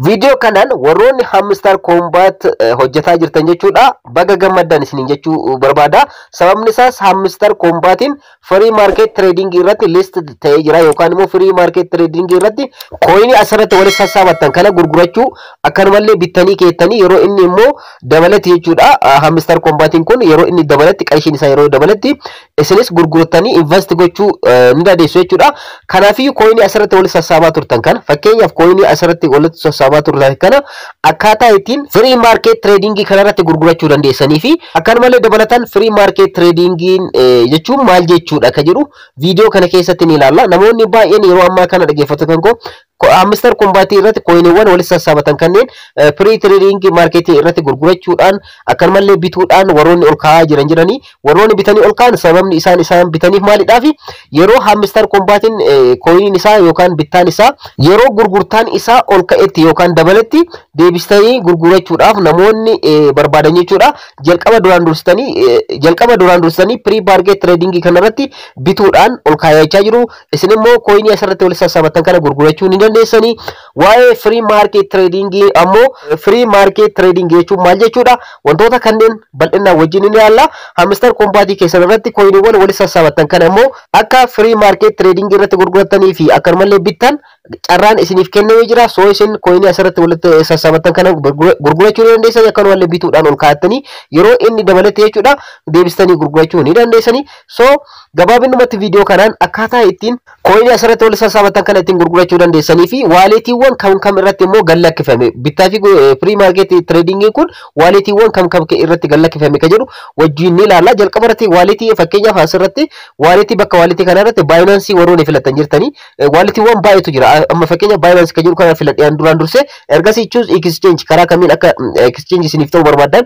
Viidiyoo kanaan warroonni Hamster Kombat hojjetaa jirtan jechuudha. Baga gammaddan isiniin jechuu barbaada. Sababni isaas Hamster Kombatiin pre market trading irratti list ta'ee jira, yookaan immoo pre market trading irratti coinii asirratti walitti sassaabattan kana gurgurachuu, akkanumallee bittanii keettanii yeroo inni immoo dabalatti jechuudha. Hamster Kombatiin kun yeroo inni dabalatti, qarshiin isaa yeroo dabalatti, isinis gurgurattanii invest gochuu ni dandeessu jechuudha. Kanaafiyyuu coinii asirratti walitti sassaabaa turtan kana, fakkeenyaaf coinii asirratti walitti sassaabaa turtan kana, akkaataa ittiin pre market trading kanarratti gurgurachuu dandeessanii fi akkanumallee dabalataan pre market tradingiin jechuun maal jechuudha ka jedhu viidiyoo kana keessatti ni ilaalla. Namoonni baay'een yeroo ammaa kana, dhaggeeffattoota kan koo, Hamster Kombatii irratti coiniiwwan walitti sassaabatan kanneen pre trading marketii irratti gurgurachuudhaan, akkanumallee bituudhaan warroonni ol kaa'aa jiran jiranii. Warroonni bitanii ol kaa'an, sababni isaan bitaniif maalidhaafi? Yeroo Hamster Kombatiin coiniin isaa yookaan bittaan isaa, yeroo gurgurtaan isaa ol ka'etti yookaan dabaletti, deebistanii gurgurachuudhaaf namoonni barbaadan jechuudha. Jalqaba duraan dursitanii pre market trading kanarratti bituudhaan ol kaayachaa jiru. Isin immoo coinii asirratti walitti sassaabatan kana gurgurachuu ni dandeessanii. Waa'ee pre market trading ammoo, pre market trading jechuun maal jechuudha? Wantoota kanneen bal'inaan wajjin ni ilaalla. Hamster Kombatii keessan irratti coiniiwwan walitti sassaabatan kana immoo akka pre market trading irratti gurguratanii fi akkanumallee bittan carraan isiniif kennamee jira. So isin coinii asirratti walitti sassaabatan kana gurgurachuu ni dandeessanii, akkanumallee bituudhaan ol kaa'attanii yeroo inni dabalate jechuudha deebistanii gurgurachuu ni dandeessanii. So gabaabinumatti viidiyoo kanaan akkaataa ittiin coinii asirratti walitti sassaabatan kana ittiin gurgurachuu dandeessanii fi walletiiwwan kam kam irratti immoo gallakkifame, bittaa fi pre market tradingiin kun walletiiwwan kam kam irratti gallakkifame ka jedhu wajjin ni ilaalla. Jalqaba irratti walletii, fakkeenyaaf asirratti walletii, bakka walletii kana irratti Binance warroonni filatan jirtanii, walletiiwwan baay'eetu jira. Amma fakkeenya Binance ka jedhu kana filadhee duraan dursee, ergasii choose exchange, karaa kamiin akka exchange isiniif ta'uu barbaadan.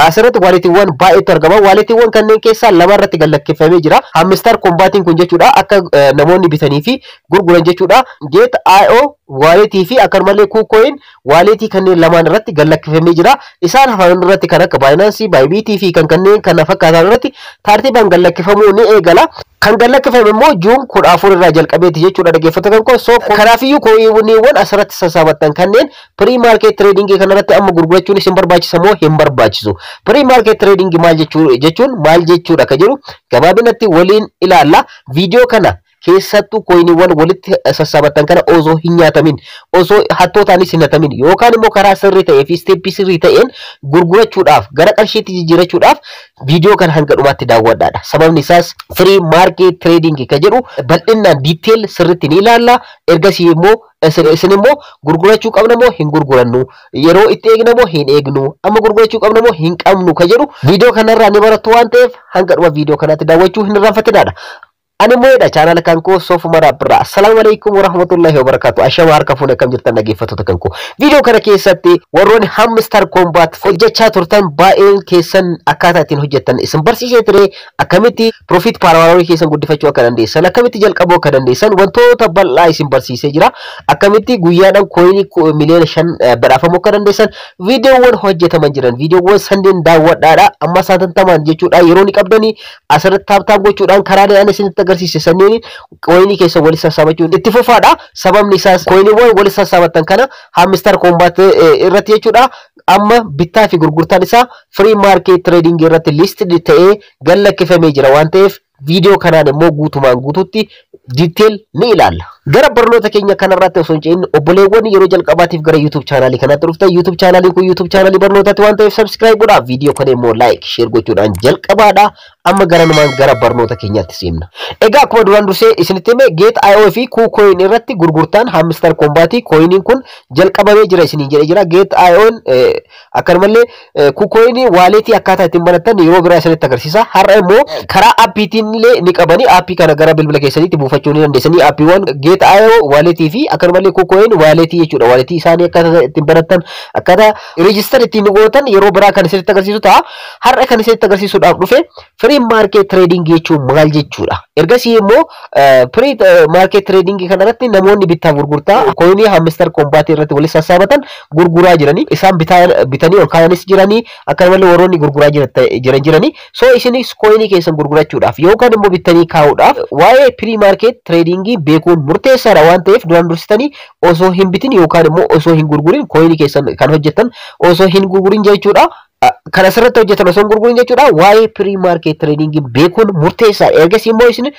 Asirratti walletiiwwan baay'eetu argama. Walletiiwwan kanneen keessaa lama irratti gallakkifamee jira. Hamster Kombatiin kun jechuudha akka namoonni bitanii fi gurguran jechuudha. Gate.io walletii fi akkanumallee KuCoin walletii kanneen lamaan irratti gallakkifamee jira. Isaan hafan irratti kan akka Binance, Bybit fi kan kanneen kana fakkaatan irratti tartiibaan gallakkifamuu ni eegala. Kan gallakkifame immoo June 14 irraa jalqabeeti jechuudha, dhaggeeffattoota kan koo. So kanaafiyyuu coiniiwwan asirratti sassaabattan kanneen pre market trading kanarratti amma gurgurachuun isin barbaachisa moo hin barbaachisu? Pre market trading maal jechuun maal jechuudha ka jedhu gabaabinatti waliin ilaalla. Viidiyoo kana keessattuu coiniiwwan walitti sassaabatan kana osoo hin nyaatamin, osoo hattootaanis hin hatamin, yookaan immoo karaa sirrii ta'ee fi steppii sirrii ta'een gurgurachuudhaaf, gara qarshiitti jijjiirachuudhaaf viidiyoo kana hanga dhumaatti daawwadhaadha. Sababni isaas pre market trading ka jedhu bal'inaan detail sirriitti ni ilaalla. Ergasii immoo isin immoo gurgurachuu qabna moo hin gurgurannu, yeroo itti eegna moo hin eegnu, amma gurgurachuu qabna moo hin qabnu ka jedhu viidiyoo kanarraa ni barattu waan ta'eef hanga dhuma viidiyoo kanaatti daawwachuu hin irraanfatinaadha. Ani immoo chaanala kan koo Soofumar Abirraa. Assalaamu alaikum warahmatullahi wabarakatuh. Ashama, harka fuune, akkam jirtan dhaggeeffattoota kan koo? Viidiyoo kana keessatti warroonni Hamster Kombat hojjechaa turtan baay'een keessan akkaataa ittiin hojjettan isin barsiisee ture. Akkamitti profit per hourii keessan guddifachuu akka dandeessan, akkamitti jalqabuu akka dandeessan wantoota bal'aa isin barsiisee jira. Akkamitti guyyaadhaan coinii 5 miliyoona badhaafamuu akka dandeessan viidiyoowwan hojjetaman jiran. Viidiyoowwan sanneen daawwadhaadha. Amma saatantamaan jechuudha yeroo ni qabdanii asirratti tap tap gochuudhaan karaalee ani isinitti agarsiise sanneen coinii keessa walitti sassaabachuun itti fufaadha. Sababni isaas coiniiwwan walitti sassaabatan kana Hamster Kombat irratti jechuudha. Amma bittaa fi gurgurtaan isaa pre market trading irratti listed ta'ee gallakkifamee jira waan ta'eef viidiyoo kanaan immoo guutumaan guututti detail ni ilaalla. Gara barnoota keenya kanarratti osoo hin ce'in, obboleewwan yeroo jalqabaatiif gara YouTube channelii kanaatti dhuftan, YouTube channeliin kun YouTube channelii barnootaati waan ta'eef subscribe godhaa, viidiyoo kana immoo like, share gochuudhaan jalqabaadha. Amma gara numaan gara barnoota keenyaatti seemna. Egaa akkuma duraan dursee isinitti hime, Gate.io fi KuCoin irratti gurgurtaan Hamster Kombatii coiniin kun jalqabamee jira isiniin jedhee jira. Gate.io'n akkanumallee KuCoin walletii akkaataa ittiin banattan yeroo biraa isinitti agarsiisa. Har'a immoo karaa appiitiin illee ni qabanii, appii kana gara bilbila keessaniitti buufachuu ni dandeessanii. Appiiwwan Gate.io walletii fi akkanumallee KuCoin walletii jechuudha. Walletii isaanii akkaataa ittiin banattan, akkaataa register ittiin gootan yeroo biraa kan isinitti agarsiisu ta'a. Har'a kan isinitti agarsiisuudhaaf dhufe pre market trading jechuun maal jechuudha? Ergasii immoo pre market trading kanarratti namoonni bittaa gurgurtaa coinii Hamster Kombatii irratti walitti sassaabatan gurguraa jiranii, isaan bitanii ol kaayanis jiranii, akkanumallee warroonni gurguraa jiran jiranii. So isinis coinii keessan gurgurachuudhaaf yookaan immoo bittanii kaa'uudhaaf waa'ee pre market trading beekuun murteessaadha. Murteessaadha waan ta'eef duraan dursitanii osoo hin bitin yookaan immoo osoo hin gurgurin, coinii keessan kan hojjetan osoo hin gurgurin jechuudha. Kan asirratti hojjetan osoo hin gurgurin jechuudha. Waa'ee pre market tradingii beekuun murteessaadha. Ergasii immoo isin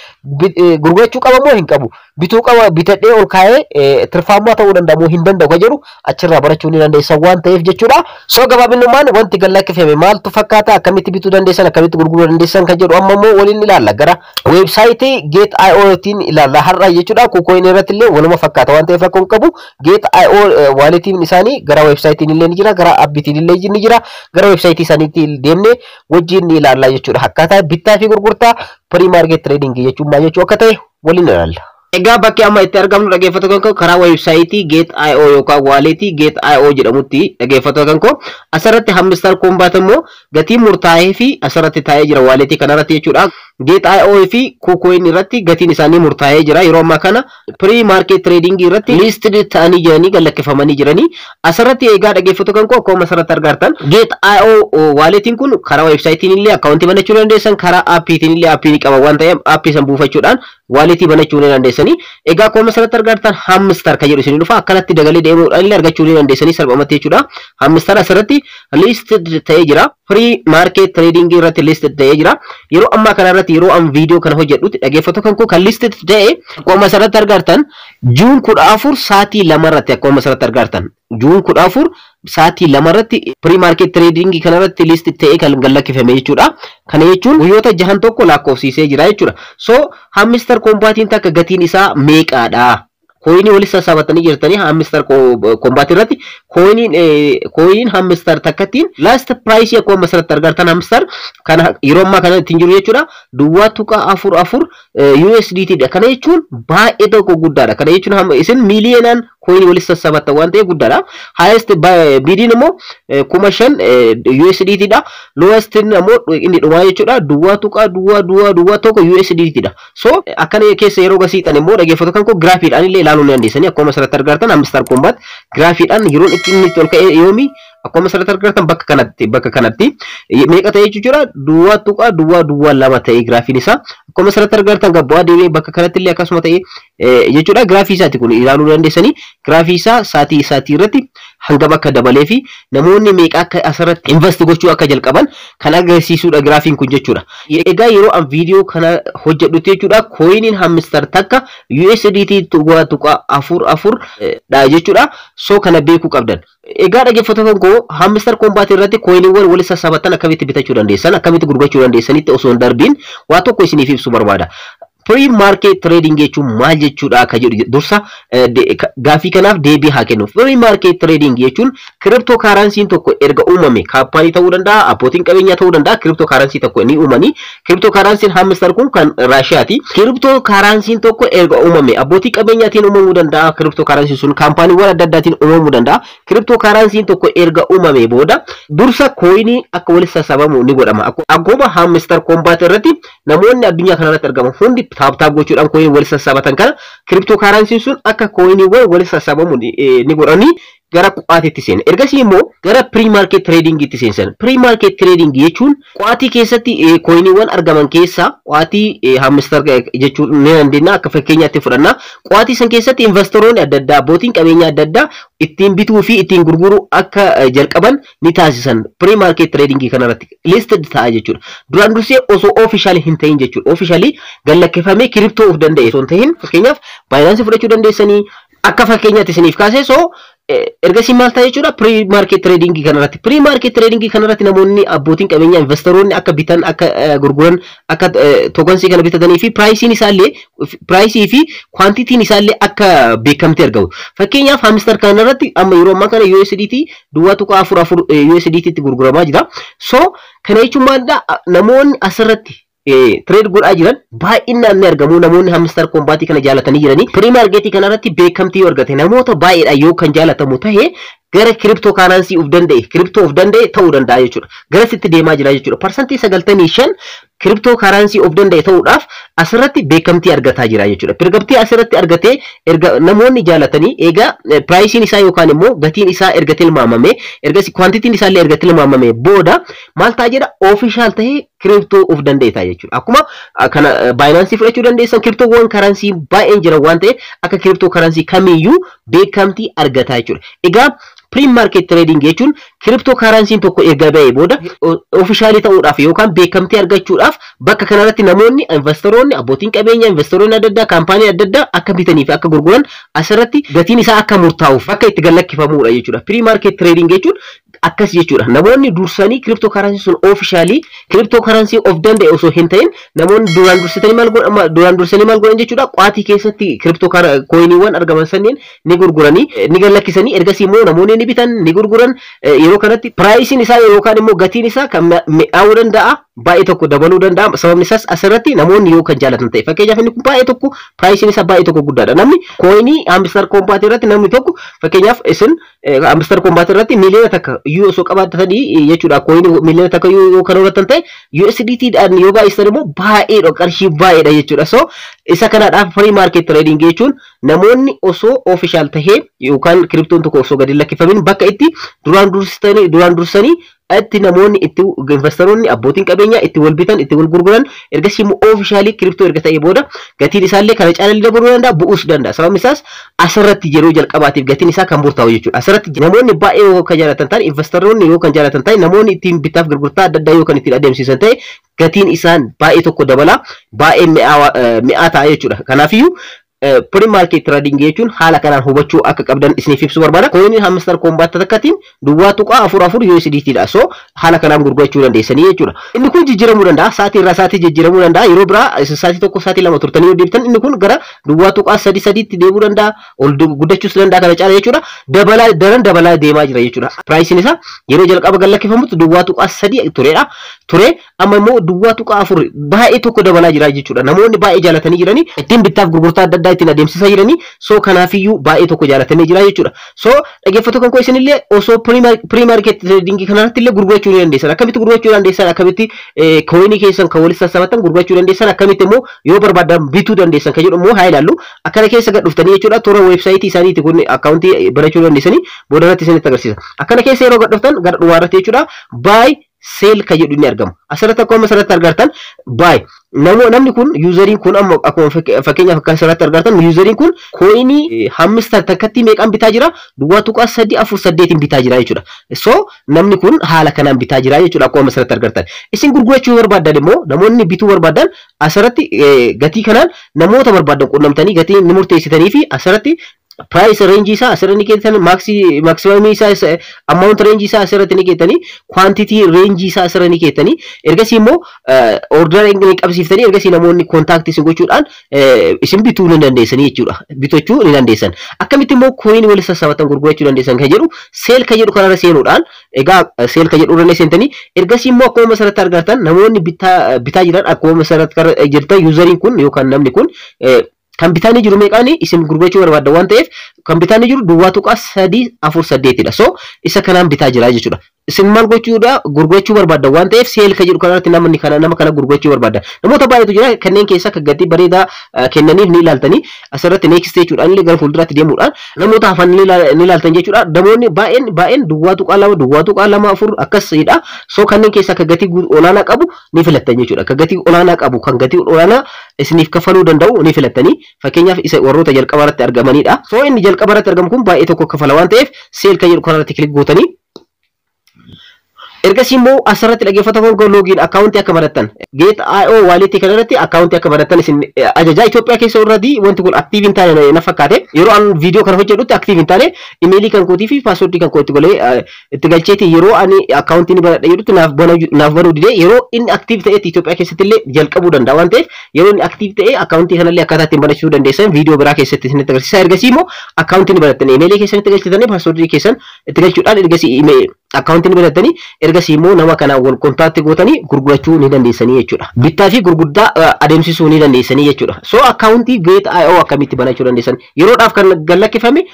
gurgurachuu qaba moo hin qabu? Bituu qaba, bitadhee ol kaa'ee tirfaammaa ta'uu danda'a moo hin danda'u kan jedhu achirraa barachuu ni dandeessan waan ta'eef jechuudha. So gabaabinummaan wanti gallakkifame maaltu fakkaata, akkamitti bituu dandeessan, akkamitti gurguruu dandeessan kan jedhu amma immoo waliin ilaalla. Gara weebsaayitii Gate.iotiin ilaalla har'a jechuudha. KuCoin irratti illee waluma fakkaata waan ta'eef rakkoo hin qabu. Gate.io walletiin isaanii gara weebsaayitiin illee ni jira, gara appiitiin illee ni jira. Gara weebsaayitii isaaniitti deemnee wajjin ni ilaalla jechuudha. Akkaataa bittaa fi gurgurtaa pre market tradingii jechuun maal jechuu akka ta'e waliin ilaalla. Egaa bakki amma itti argamnu, dhaggeeffattoota kan koo, karaa weebsaayitii Gate.io yookaan walletii Gate.io jedhamutti. Dhaggeeffattoota kan koo, asirratti Hamster Kombat immoo gatii murtaa'ee fi asirratti taa'ee jira walletii kanarratti jechuudha. Gate.io fi KuCoin irratti gatiin isaanii murtaa'ee jira. Yeroo ammaa kana pre market trading irratti listed ta'anii jiranii, gallakkifamanii jiranii. Asirratti egaa, dhaggeeffattoota kan koo, akkuma asirratti argartan Gate.io walletiin kun karaa weebsaayitiin illee akkaawuntii banachuu dandeessan, karaa appiitiin illee appii ni qaba waan ta'eef appii san buufachuudhaan walletii banachuu ni dandeessanii. Egaa akkuma asirratti argartan Hamster kan jedhu isin dhufa, akkanatti dagalee deemuudhaan illee argachuu ni dandeessanii salphumatti jechuudha. Hamster asirratti listed ta'ee jira. Pre market trading irratti listed ta'ee jira. Yeroo ammaa kana irratti, yeroo am viidiyoo kana hojjedhutti, dhaggeeffattoota kan koo, kan listed ta'e akkuma asirratti argartan June 14 sa'aatii 2 irratti. Akkuma asirratti argartan June 14 sa'aatii 2 irratti pre market trading kanarratti list ta'ee kan gallakkifame jechuudha. Kana jechuun guyyoota jahan tokko lakkoofsiisee jira jechuudha. So Hamster Kombatiin takka gatiin isaa meeqaadha? Coinii walitti sassaabatanii jirtanii Hamster Kombat irratti coiniin Hamster takkattiin last price akkuma asirratti argartan Hamster kana yeroo ammaa kana ittiin jiru jechuudha, 0.44 USDT dha. Kana jechuun baay'ee tokko guddaadha. Kana jechuun isin miiliyoonaan coinii walitti sassaabattan waan ta'eef guddaadha. Highest bidiin immoo 5,000 USDT dha. Lowest immoo inni dhumaa jechuudha, 0.0001 USDT dha. So akkana keessa yeroo gasiixan immoo, dhaggeeffattoota kan koo, giraafiidhaan illee ilaaluu ni dandeessanii. Akkuma asirratti argartan Hamster Kombat giraafiidhaan yeroon itti inni itti ol ka'e yoomi? Akkuma asirratti argartan bakka kanatti meeqa ta'e jechuudha? 0.002 ta'e giraafiin isaa. Akkuma asirratti argartan gabbu'aa deemee bakka kanatti illee akkasuma ta'e jechuudha. Giraafii isaati kun, ilaaluu dandeessanii. Giraafii isaa saatii isaatii irratti hangam akka dabalee fi namoonni meeqa akka asirratti invest gochuu akka jalqaban kan agarsiisudha giraafiin kun jechuudha. Egaa yeroo an viidiyoo kana hojjedhutti jechuudha, coiniin Hamster takka USDT 0.44 dha jechuudha. So kana beekuu qabdan. Egaa dhaggeeffattoota koo, Hamster Kombat irratti coiniiwwan walitti sassaabatan akkamitti bitachuu dandeessan, akkamitti gurgurachuu dandeessanitti osoo hin darbiin waa tokko isiniif ibsuu barbaada. Pre market trading jechuun maal jechuudha akka jedhu dursa gaaffii kanaaf deebii haa kennu. Pre market trading jechuun crypto currencyn tokko erga uumame, kaampaanii ta'uu danda'a, abbootiin qabeenyaa ta'uu danda'a, crypto currency tokko ni uumanii. Crypto currencyn Hamster kun kan Raashiyaati. Crypto currencyn tokko erga uumame abbootii qabeenyaatiin uumamuu danda'a. Crypto currencyn sun kaampaaniiwwan adda addaatiin uumamuu danda'a. Crypto currencyn tokko erga uumame booda dursa coinii akka walitti sassaabamu ni godhama. Akkuma Hamster Kombat irratti namoonni addunyaa kanarratti argaman hundi tap tap gochuudhaan coinii walitti sassaabatan kana, crypto currencyn sun akka coiniiwwan walitti sassaabamu ni godhanii gara qo'aatiitti seena. Ergasii immoo gara pre-market trading itti seensan. Pre-market trading jechuun qo'aatii keessatti coiniiwwan argaman keessaa qo'aatii Hamster jechuun ni dandeenya, akka fakkeenyaatti fudhanna. Qo'aatii san keessatti investoroonni adda addaa, abbootiin qabeenyaa adda addaa ittiin bituu fi ittiin gurguruu akka jalqaban ni taasisan. Pre-market trading kanarratti listed ta'a jechuudha. Duraan dursee osoo official hin ta'in jechuudha. Officially gallakkifamee crypto of danda'e osoo hin ta'in, fakkeenyaaf Binance fudhachuu dandeessanii akka fakkeenyaatti isiniif kaasee. So ergasii maal ta'a jechuudha pre-market trading kanarratti? Pre-market trading kanarratti namoonni abbootiin qabeenyaa, investoroonni akka bitan, akka gurguran, akka tokensii kana bitatanii fi priceiin isaallee, priceii fi quantityn isaallee akka beekamte argamu. Fakkeenyaaf Hamster kanarratti amma yeroo ammaa kana USDT 0.44 USDT tti gurguramaa jira. So kana jechuun maalidha? Namoonni asirratti trade godhaa jiran baay'inaan ni argamu. Namoonni Hamster Kombatii kana jaalatanii jiranii pre-marketii kanarratti beekamtii yoo argate, namoota baay'eedhaan yoo kan jaalatamu ta'e Gara crypto currency of danda'e, crypto of danda'e ta'uu danda'a jechuudha. Garasitti deemaa jira jechuudha. 95% crypto currency of danda'e ta'uudhaaf asirratti beekamtii argataa jira jechuudha. Beekamtii asirratti argatee, erga namoonni jaalatanii, egaa priceiin isaa yookaan immoo gatiin isaa erga tilmaamame, ergasii quantityn isaallee erga tilmaamame booda maal ta'a jedha? Official ta'ee crypto of danda'e ta'a jechuudha. Akkuma kana Binance fudhachuu dandeessan, cryptowwan currency baay'een jiran waan ta'eef, akka crypto currency kamiiyyuu beekamtii argataa jechuudha. Egaa pre market trading jechuun crypto currencyn tokko erga ba'ee booda official ta'uudhaaf yookaan beekamtii argachuudhaaf bakka kanarratti namoonni, investoroonni, abbootiin qabeenyaa, investoroonni adda addaa, kaampaanii adda addaa akka bitanii fi akka gurguran, asirratti gatiin isaa akka murtaa'uuf bakka itti gallakkifamudha jechuudha. Pre market trading jechuun akkas jechuudha. Namoonni dursanii crypto currency sun official crypto currency of danda'e osoo hin ta'in, namoonni duraan dursanii maal godhan jechuudha? Qaatii keessatti crypto coiniiwwan argaman sanneen ni gurguranii, ni gallakkisanii, ergasii immoo namoonni ni bitan, ni gurguran. Yeroo kanatti priceiin isaa yookaan immoo gatiin isaa kan mi'aawuu danda'a, baay'ee tokko dabaluu danda'a. Sababni isaas asirratti namoonni yoo kan jaalatan ta'e, fakkeenyaaf inni kun baay'ee tokko priceiin isaa baay'ee tokko guddaadha. Namni coinii Hamster Kombat irratti, namni tokko, fakkeenyaaf isin Hamster Kombat irratti 1 miiliyoona iyyuu osoo qabaatanii jechuudha, coinii 1 miiliyoona 1 yoo kan horatan ta'e, USDT dhaan yoo baay'isan immoo baay'eedha, qarshii baay'eedha jechuudha. So isa kanaadhaaf pre market trading jechuun namoonni osoo official tahee yookaan crypton tokko osoo gadi lakkifamin bakka itti duraan dursanii itti namoonni itti, investoroonni, abbootiin qabeenyaa itti wal bitan, itti wal gurguran. Ergasii immoo official crypto erga ta'ee booda gatiin isaallee kana caalaa dabaluu danda'a, bu'uus danda'a. Sababni isaas asirratti yeroo jalqabaatiif gatiin isaa kan murtaa'u jechuudha. Asirratti namoonni baay'ee yoo kan jaalatan ta'an, investoroonni yoo kan jaalatan ta'e, namoonni ittiin bittaaf gurgurtaa adda addaa yoo kan ittiin adeemsisan ta'e, gatiin isaan baay'ee tokko dabala, baay'ee mi'aa ta'a jechuudha. Kanaafiyyuu pre market trading jechuun haala kanaan hubachuu akka qabdan isiniif ibsuu barbaada. Coiniin Hamster Kombat takkatiin 0.44 USDT dha. So haala kanaan gurgurachuu dandeessanii jechuudha. Inni kun jijjiiramuu danda'a. Sa'aatii irraa sa'aatii jijjiiramuu danda'a. Yeroo biraa sa'aatii 1, sa'aatii 2 turtanii yoo deebitan, inni kun gara 0.33tti deebi'uu danda'a. Ol guddachuus danda'a kana caala jechuudha. Dabalaa, daran dabalaa deemaa jira jechuudha. Priceiin isaa yeroo jalqaba gad lakkifamutti 0.3 turedha. Ture, amma immoo 0.4, baay'ee tokko dabalaa jira jechuudha. Namoonni baay'ee jaalatanii jiranii ittiin bittaaf gurgurtaa adda addaa ittiin adeemsisaa jiranii. So kanaafiyyuu baay'ee tokko jaalatamee jira jechuudha. So dhaggeeffattoota kan koo, isinillee osoo pre market trading kanarratti illee gurgurachuu ni dandeessan. Akkamitti gurgurachuu dandeessan? Akkamitti coinii keessan kan walitti sassabatan gurgurachuu dandeessan? Akkamitti immoo yoo barbaadan bituu dandeessan kan jedhu immoo haa ilaallu. Akkana keessa gad dhuftanii jechuudha, toora websiteii isaaniiti kun, accountii banachuu dandeessanii booda irratti isinitti agarsiisa. Akkana keessa yeroo gad dhuftan, gara dhumaa irratti jechuudha, buy sell kan jedhu ni argama. Asirratti akkuma asirratti argartan, buy namni kun, useriin kun, amma akkuma fakkeenyaaf akka asirratti argartan, useriin kun coinii Hamster takkatti meeqaan bitaa jira? 0.348iin bitaa jira jechuudha. So namni kun haala kanaan bitaa jira jechuudha akkuma asirratti argartan. Isin gurgurachuu barbaadan immoo, namoonni bituu barbaadan, asirratti gatii kanaan namoota barbaadan quunnamtanii gatii ni murteessitanii fi asirratti price range isaa asirra ni keessan, maximum isaa, amount range isaa asirratti ni keettanii, quantity range isaa asirra ni keettanii, ergasii immoo order ni qabsiiftanii, ergasii namoonni contact isin gochuudhaan isin bituu ni dandeessanii jechuudha. Bitachuu ni dandeessan. Akkamitti immoo coin wal sassabatan gurgurachuu dandeessan kan jedhu, sell kan jedhu kanarra seenuudhaan, egaa sell kan jedhu irra seentanii, ergasii immoo akkuma asirratti argartan namoonni bitaa jiran, akkuma asirratti jirtan, useriin kun yookaan namni kun kan bitaanii jiru meeqaani? Isin gurgurachuu barbaadda waan ta'eef, kan bitaanii jiru 0.348dha. So isa kanaan bitaa jira jechuudha. Isin maal gochuudha? Gurgurachuu barbaadda waan ta'eef, sell kan jedhu kanarratti namni kana, nama kana gurgurachuu barbaadda. Namoota baay'eetu jira. Kanneen keessaa kan gatii bareedaa kennaniif ni ilaaltanii, asirratti next jechuudhaan illee gara fuulduraatti deemuudhaan namoota hafan ni ilaaltan jechuudha. Namoonni baay'een baay'een 0.2, 0.24 akkasidha. So kanneen keessaa kan gatii olaanaa qabu ni filattan jechuudha. Kan gatii olaanaa qabu, kan gatii olaanaa isiniif kaffaluu danda'u ni filattanii, fakkeenyaaf isa warroota jalqaba irratti argamanidha. So inni jalqaba irratti argamu kun baay'ee tokko kafala waan ta'eef, sell kan jedhu kanarratti click gootanii, ergasii immoo asirratti dhaggeeffata koo, login accountii akka banattan, Gate.io walletii kanarratti accountii akka banattan isin ajajaa. Itoophiyaa keessa irratti wanti kun active hin taane na fakkaate. Yeroo an viidiyoo kana hojjedhutti active hin taane. Emailii kan kootii fi passwordii kan koo itti golee itti galcheeti, yeroo ani accountii ni banadha jedhutti naaf banuu didee. Yeroo inni active ta'etti Itoophiyaa keessatti illee jalqabuu danda'a waan ta'eef, yeroo inni active ta'e accountii kanallee akkaataa ittiin banachuu dandeessan viidiyoo biraa keessatti isinitti agarsiisa. Ergasii immoo accountii ni banattan, emailii keessan itti galchitanii, passwordii keessan itti galchuudhaan, ergasii Akkaawuntii ni banattanii, ergasii immoo nama kanaan wal contact gootanii gurgurachuu ni dandeessanii jechuudha. Bittaa fi gurgurtaa adeemsisuu ni dandeessanii jechuudha. So akkaawuntii Gate.io akkamitti banachuu dandeessan? Yeroodhaaf kan gallakkifame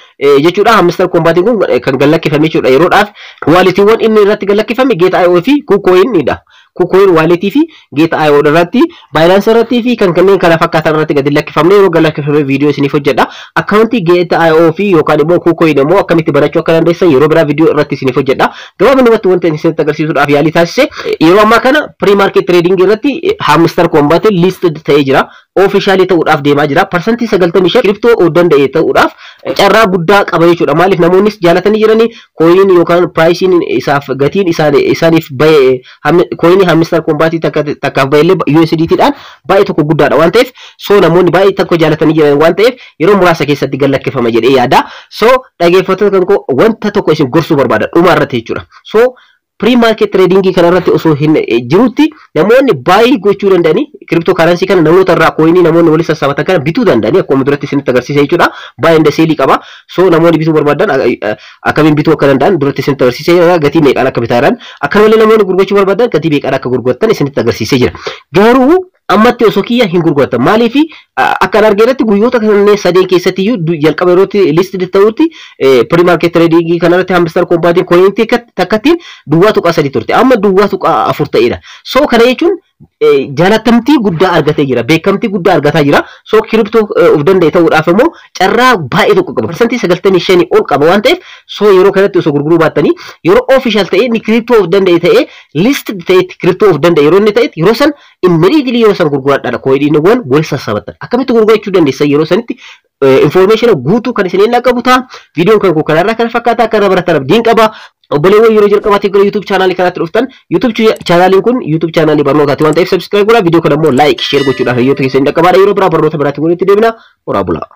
jechuudha. Hamster Kombatiin kun kan gallakkifame jechuudha. Yeroodhaaf walletiiwwan inni irratti gallakkifame Gate.io fi KuCoinidha. KuCoin walletii fi Gate.io irratti, Binance irratti fi kan kanneen kana fakkaatan irratti gadi lakkifamne, yeroo gallakkifame viidiyoo isiniif hojjedha. Akkaawuntii Gate.io fi yookaan immoo KuCoin immoo akkamitti banachuu akka dandeessan yeroo biraa viidiyoo irratti isiniif hojjedha. Gabaabumatti wanti isinitti agarsiisuudhaaf yaalii taasise, yeroo ammaa kana pre-market trading irratti Hamster Kombat listed ta'ee jira. Official ta'uudhaaf deemaa jira. 95% crypto danda'e ta'uudhaaf carraa guddaa qaba jechuudha. Maaliif? Namoonnis jaalatanii jiranii, coiniin yookaan priceiin isaaf gatiin isaaniif bahe, coinii Hamster Kombatii takkaaf bahe USDT dhaan baay'ee tokko guddaadha waan ta'eef, so namoonni baay'ee tokko jaalatanii jiran waan ta'eef, yeroo muraasa keessatti gallakkifama jedhee yaada. So dhaggeeffattoota kan koo, wanta tokko isin gorsuu barbaada dhuma irratti jechuudha. So pre-market trading kanarratti osoo hin jirutti namoonni baay'ee gochuu danda'anii, crypto currency kana namoota irraa coinii namoonni walitti sassaabatan kana bituu danda'anii, akkuma duratti isinitti agarsiise jechuudha. Buy and sell qaba. So namoonni bituu barbaadan akkamiin bituu akka danda'an duratti isinitti agarsiisee, gatii meeqaan akka bitaa jiran, akkanumallee namoonni gurgurachuu barbaadan gatii meeqaan akka gurguratan isinitti agarsiisee jira. Garuu ammatti osoo kiyya hin gurguratan. Maaliif? Akka argeeratti guyyoota kanneen sadeen keessatti iyyuu, jalqaba yerootti listed ta'utti, pre-market trading kanarratti Hamster Kombatiin coinii takkattiin 0.3 turte. Amma 0.4 ta'edha. So kana jechuun jaalatamtii guddaa argatee jira. Beekamtii guddaa argataa jira. So crypto of danda'e ta'uudhaaf immoo carraa baay'ee tokko qaba. 95% ol qaba waan ta'eef, so yeroo kanatti osoo gurguruu baattanii, yeroo official ta'e inni crypto of danda'e ta'ee list ta'etti, crypto of danda'e yeroo inni ta'etti, yeroo san immediately yeroo san gurguradhaadha. Coiniiwwan wal sassaabatan. Akkamitti gurgurachuu dandeessan yeroo sanitti information guutuu kan isiniin dhaqqabu ta'a. Viidiyoon kan kanarraa kana fakkaata, akka irra baratan abdiin qaba. Obboleewwan yeroo jalqabaatiif gara YouTube channelii kanaatti dhuftan, YouTube channeliin kun YouTube channelii barnootaati waan ta'eef subscribe godhaa. Viidiyoo kana immoo like, share gochuudhaaf hiriyoota keessan dhaqqabaadha. Yeroo biraa barnoota biraatti walitti deebina. Horaa bulaa.